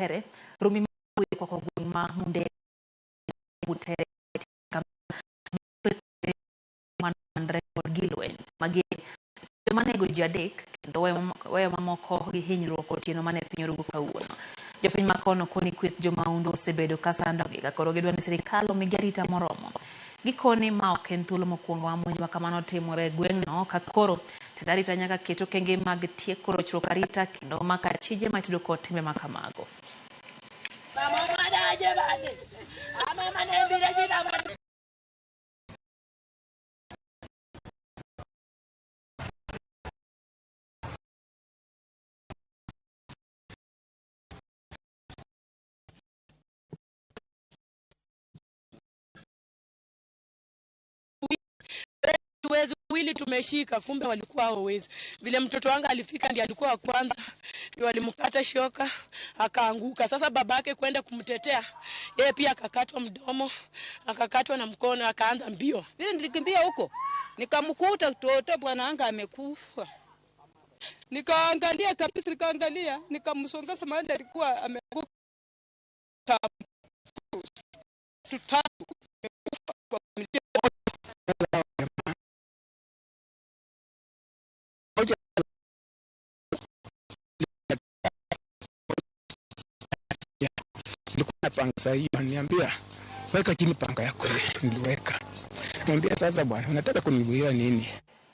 Butere Rumi ma gweng' ma Mundere Butere kod gilweny mager manego ji 3 kendo weyo mamoko gi hinyruok otieno mane piny orugo kawuono. Jopiny makono koni kweth jomaundu osebedo ka sandogi ka koro gidwa ni sirikal omigi arita moromo. Gikoni ma ok en thuolo mokwongo ma monj ma kamano timore e gweng'no ka koro tend arita nyaka ket okenge mag tieko rochruok arita kendo mako achije matudo kod timbe ma kamago. Wezi wawili tumeshika, kumbe walikuwa hao wezi. Vile mtoto wangu alifika ndiye alikuwa wa kwanza, ndio alimkata shoka akaanguka. Sasa babake kwenda kumtetea, yeye pia akakatwa mdomo, akakatwa na mkono, akaanza mbio. Vile nilikimbia huko nikamkuta toto bwana wangu amekufa. Nikaangalia kabisa, nikaangalia, nikamsongesha mahali alikuwa ameanguka. Tutatu kwa familia. Nilikuwa na panga saa hiyo, ananiambia weka chini panga yako. Niliweka. Niambia sasa bwana, unataka kuniwia nini?